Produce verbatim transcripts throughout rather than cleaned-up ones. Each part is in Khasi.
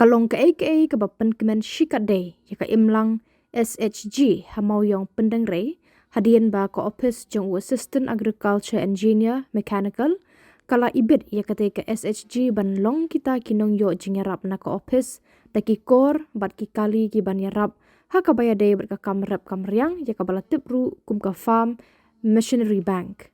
Ka long kaei kaei kaba pynkmen shikatdei ïa ka imlang S H G ha Mawïong Pyndengrei, hadien ba ka ophis jong u Assistant Agriculture Engineer Mechanical ka la ibit ïa katei ka S H G ban long kita ki nongïoh jingïarap na ka ophis da ki kor bad ki kali ki ban ïarap ha kaba ïadei bad ka kam rep kam riang, ïa kaba la tip ruh kum ka Farm Machinery Bank.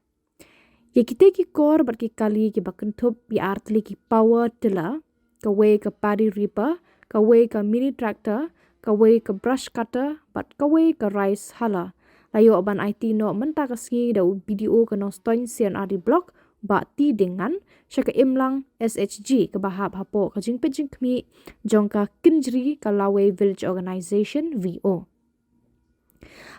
Ïa kitei ki kor bad ki kali kiba kynthup ïa artylli ki power tiller, kawei ka paddy reaper, kawei ka mini tractor, kawei ka brush cutter bad kawei ka rice huller, la ïoh ban aiti noh mynta ka sngi da u B D O ka Nongstoiñ C and R D Block, Bah T Diengngan, sha ka imlang S H G kaba hap hapoh ka jingpeit jingkhmih jong ka Kynjri ka Lawei Village Organisation, V O.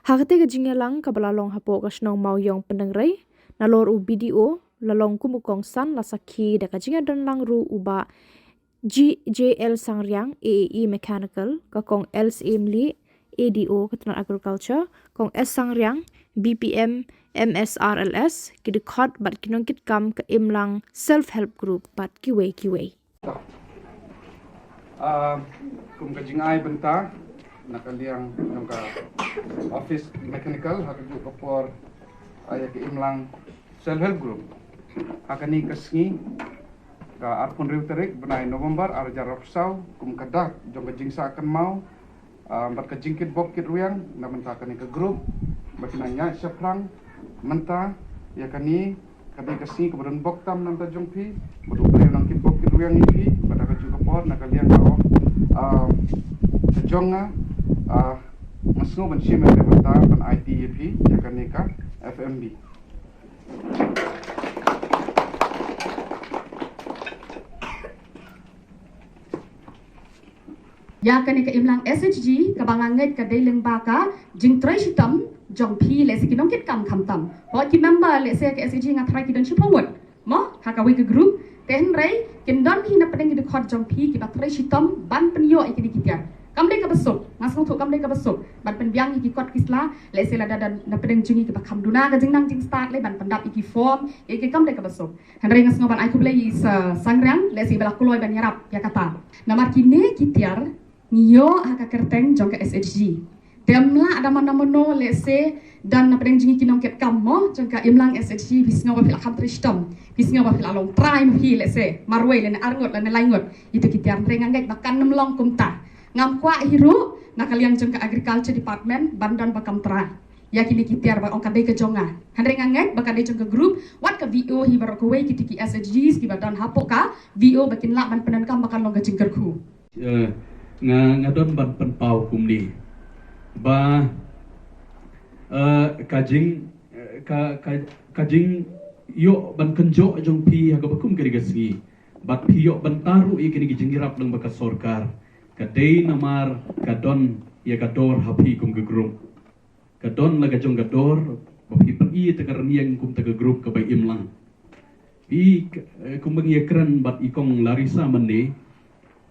Ha katei ka jingïalang kaba la long hapoh ka shnong Mawïong Pyndengrei, nalor u B D O la long kum u kongsan, la sakhi da ka jingïadon lang ruh u Bah G J L Sangriang, A A E Mechanical, ka Kong L Syiemlieh, A D O ka tnat Agriculture, Kong S Sangriang, B P M, M S R L S, ki dkhot bad ki nongkitkam ka imlang Self Help Group bad kiwei kiwei. Ah, kum ka jingai bynta na ka liang jong ka office mechanical ha ka juh ka por, ah, ïa ka imlang Self Help Group ha kane ka sngi, ka arphew hynriew tarik bnai November ar hajar arphew saw, kum ka dak jong ka jingsah kynmaw, ah, bad ka jingkitbok kitrwiang na bynta kane ka group, ba ki nang ïaid shaphrang mynta ïa kane ka dei ka sngi kaba don bok tam na bynta jong phi, bad U Blei un nang kitbok kitrwiang ïa phi. Bad ha ka juh ka por na ka liang ka, ah, ka jong nga, ah, nga sngew ban shim ïa ka bynta ban aiti ïa phi ïa kane ka F M B. Ïa kane ka imlang S H G kaba nga ngeit ka dei lyngba ka jingtrei shitom jong phi, lehse ki nongkitkam khamtam. Hooid, ki member lehse ka S H G nga tharai ki don shiphew ngut, mo, ha kawei ka group. Te hynrei kin don hi na pdeng ki dkhot jong phi kiba trei shitom ban pynïoh ïa kine ki tiar. Kam dei kaba suk, nga sngewthuh kam dei kaba suk ban pynbiang ïa ki kot ki sla, lehse lada don na pdeng jong ngi kiba kham duna ka jingnang jingstad lei ban pyndap ïa ki form, ïa ki kam dei kaba suk. Hynrei nga sngew ban ai khublei ïa i Sir Sangriang, lehse ba la kloi ban ïarap ïa kata. Namar kine ki tiar ngi ïoh ha ka kyrteng jong ka S H G. Te ym lah da mano mano, lehse don na pdeng jong ngi ki nongkitkam, mo, jong ka imlang S H G, phi sngew ba phi la kham trei shitom, phi sngew ba phi la long trai ma phi, lehse marwei lane arngut lane laingut ïa kito ki tiar. Hynrei nga ngeit ba kan ym long kumta. Ngam kwah hi ruh na ka liang jong ka Agriculture Department ban don ba kam trai ïa kine ki tiar ba ong ka dei ka jong nga. Hynrei nga ngeit ba ka dei jong ka group, wat ka V O hi baroh kawei, kito ki S H Gs kiba don hapoh ka V O ba kin lah ban pyndonkam ba kan long ka jingkyrkhu. Eh, nga, nga don ban pynpaw kumne ba, eh, ka jing, eh, ka, ka, ka jingïoh ban kynjoh jong phi ha kaba kum kane ka sngi, bad phi ïoh bynta ruh ïa kine ki jingïarap lyngba ka sorkar, ka dei namar ka don ïa ka dor ha phi kum ka group. Ka don la ka jong ka dor ba phi pyni ïa ka rynïeng kum ka group kaba imlang. Phi, eh, kumba ngi ïakren bad i Kong Larissa mynne,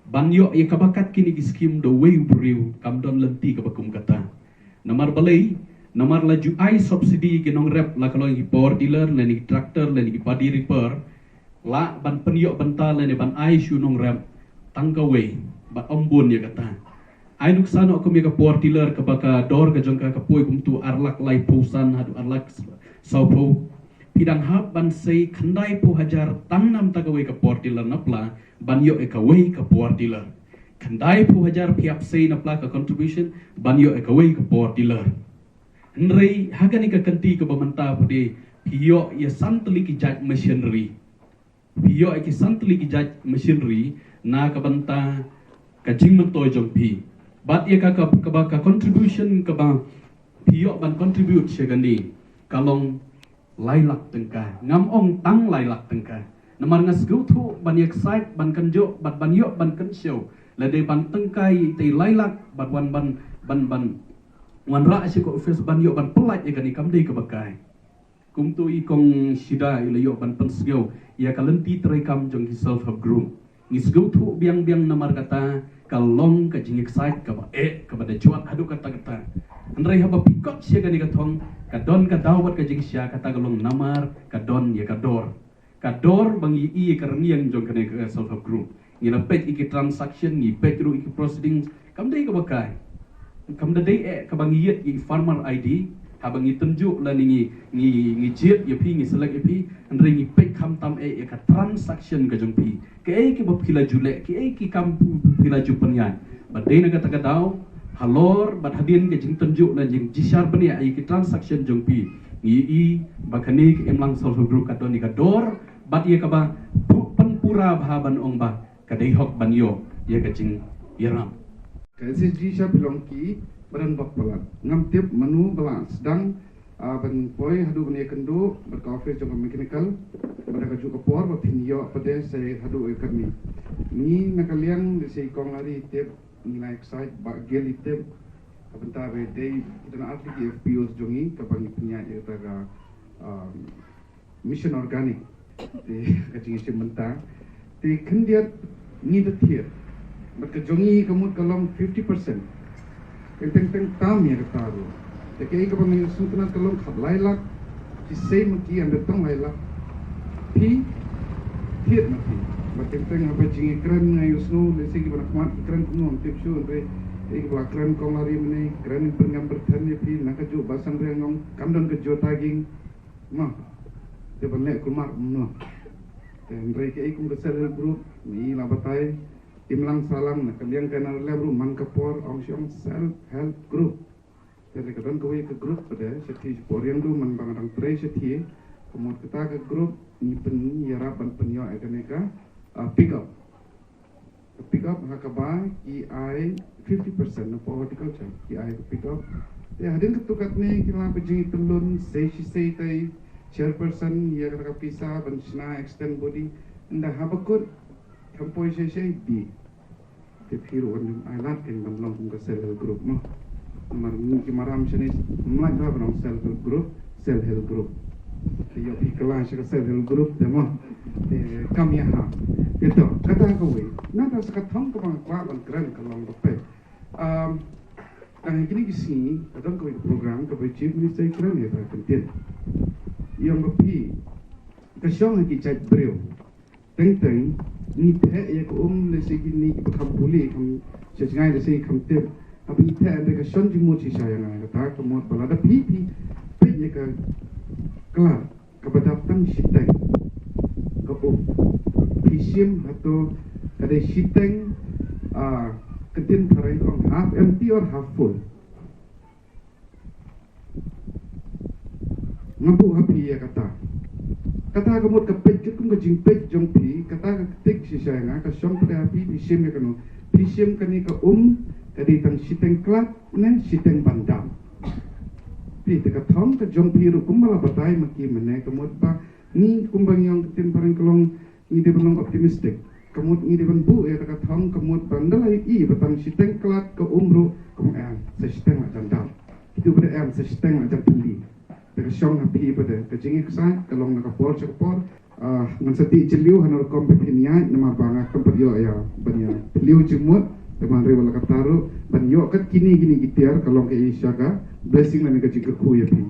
ban ïoh ïa kaba kat kine ki skim da uwei u briew kam don lynti kaba kum kata. Namar balei? Namar la ju ai subsidy ki nongrep, la ka long ki power tiller, lane ki tractor, lane ki paddy reaper, lah ban pynïoh bynta lane ban ai sha u nongrep tang kawei, bad ym bun ïa kata. Ai nuksa noh kum ïa ka power tiller kaba ka dor ka jong ka ka poi kumtu ar lak laiphew san haduh ar lak sawphew. Phi dang hap ban sei khyndaiphew hajar tang na bynta kawei ka power tiller na pla ban ïoh ïa kawei ka power tiller. Khyndaiphew hajar phi hap sei na pla ka contribution ban ïoh ïa kawei ka power tiller. Hynrei ha kane ka kynti kaba mynta pat de phi ïoh ïa san tylli ki jait machinery. Phi ïoh ïa ki san tylli ki jait machinery na ka bynta ka jingmyntoi jong phi. Bad ïa ka, ka, kaba ka contribution kaba phi ïoh ban contribute sha kane ka long lai lak tyngka. Ngam ong tang lai lak tyngka. Namar nga sngewthuh ban ïa excite, ban kynjoh, bad ban ïoh ban kynshew, lada ban tyngkai te lai lak, bad wan ban, ban, ban wanrah sha ka office ban ïoh ban pyllait ïa kane kam dei kaba kai. Kumtu i Kong Shida i la ïoh ban pynsngew ïa ka lynti treikam jong ki self help group. Ngi sngewthuh biang biang namar kata ka long ka jingexcite kaba eh, kaba da jwat haduh katta katta. Hynrei haba phi kot sha kane ka thong, ka don ka daw bad ka jingshai, kata ka long namar ka don ïa ka dor. Ka dor ba ngi ïohi ïa ka rynïeng jong kane ka self help group. Ngi la peit ïa ki transaction, ngi peit ruh ïa ki proceedings, kam dei kaba kai. Kam da dei eh kaba ngi ïit ïa i farmer I D, haba ngi tynjuh lane ngi, ngi, ngi jied ïa phi, ngi select ïa phi, hynrei ngi peit khamtam eh ïa ka transaction ka jong phi. Kaei kaba phi la ju leh, kaei ki kam phi la ju pynïaid. Bad dei na kata ka daw, halor, bad hadien ka jingtynjuh lane jingjishar bniah ïa ki transaction jong phi. Ngi i, ba kane ka Imlang Self Help Group ka don ïa ka dor, bad ïa kaba, pu-, pynpura bha ban ong ba, ka dei hok ban ïoh, ïa ka jingïarap. Ka S H G sha Pylliung ki, ba don bok palat. Ngam tip mano ba la sdang, ah, ban poi haduh ban ïakynduh, bad ka office jong ka mechanical, bad ka juh ka por, ba phin ïoh pat de sa haduh ïa katni. Ngi na ka liang, lehse i Kong Larry i tip, ngi la excite, Bah Gill i tip, ka bynta ba dei, kita na arti ki F P Os jong ngi, kaba ngi pynïaid ïa kata ka, um, Mission Organic. Te ka jingïashim bynta. Te khyndiat ngi da thied. Bad ka jong ngi ka mut ka long fifty percent. Teng teng teng tam ïa kata ruh. Te kaei kaba ngi sngewtynnat ka long khatlai lak. Ki sei ma ki ynda tang lai lak. Phi thied ma phi. Bad teng teng haba jingïakren nga ïohsngew lehse kiba na khmat ki kren kumno ngam tip shuh, hynrei kaei kaba la kren Kong Larry mynne, kren Pyrngam Pyrthen ïa phi, na kajuh Bah Sangriang Ngong, kam don ka jota ging. Ma, te ban leh kulmar kumno. Te hynrei kaei kum ka Self Help Group, ngi la batai, Imlang Sahlang, na ka liang ka N R L M ruh man ka por, ong shi ong Self Help Group. Te hynrei ka don kawei ka group pat de, shathie shapoh Riangdo, man ba nga dang trei shathie, ka mut kata ka group, ngi pynïarap ban pynïoh ïa kane ka, ah, pick up. Ka pick up ha kaba ki ai fifty percent na horticulture, ki ai ka pick up. Te hadien katto katne ki la ba jingïatyllun, sei shi sei tai chairperson ïa kata ka pisa ban shna extend body. Ynda haba kut kam poi shai shai di. Te phi ruh wan ai lad ken ban long kum ka Self Help Group mo. Namar ngi ki maram shane, mlai ba ban long Self Help Group, Self Help Group. Te ïoh phi kylla sha ka Self Help Group te mo. Te kam ïa ha. Te to, kata kawei. Nangta sa ka thong kaba nga kwah ban kren ka long ba peit. Um, tang ha kine ki sngi, ka don kawei ka program kaba Chief Minister i kren ïa ka kyntien. Ïa ong ba phi, ka shong ha ki jait briew. Teng teng, ngi theh ïa ka um, lehse kine kiba kham pule, kham sha jngai, lehse kham tip. Haba ngi theh, hynrei ka shon jingmut shisha ïa nga, kata ka mut ba lada phi, phi peit ïa ka klad kaba dap tang shiteng ka um, phi shim hato ka dei shiteng, ah, ka tin phareng ka ong half empty or half full. Nga buh ha phi ïa kata. Kata ka mut ka peit, katkum ka jingpeit jong phi, kata ka ktik shisha ïa nga, ka shong pat de ha phi, phi shim ïa kano. Phi shim kane ka um, ka dei tang shiteng klad, ne shiteng ban dam. Phi te ka thong ka jong phi ruh kumba la batai ma ki mynne, ka mut ba ngi kumba ngi ong ka tin phareng ka long, ngi dei ban long optimistic. Ka mut ngi dei ban buh ïa kata ka thong, ka mut ba ynda la ïohi ba tang shiteng klad ka um ruh, ka mut em, sa shiteng la jan dam. Kito pat de em, sa shiteng la jan thylli. Te ka shong ha phi pat de, ka jingïaksaid ka long na ka por sha ka por. Ah, ngan sa tih jylliew ha kano rukom ba phin ïaid, namar ba nga khlem pat ïoh ïa ban ïa thliew jingmut. Te hynrei wat la katta ruh, ban ïoh kat kine kine ki tiar, ka long kaei sha ka blessing lane ka jingkyrkhu ïa phi.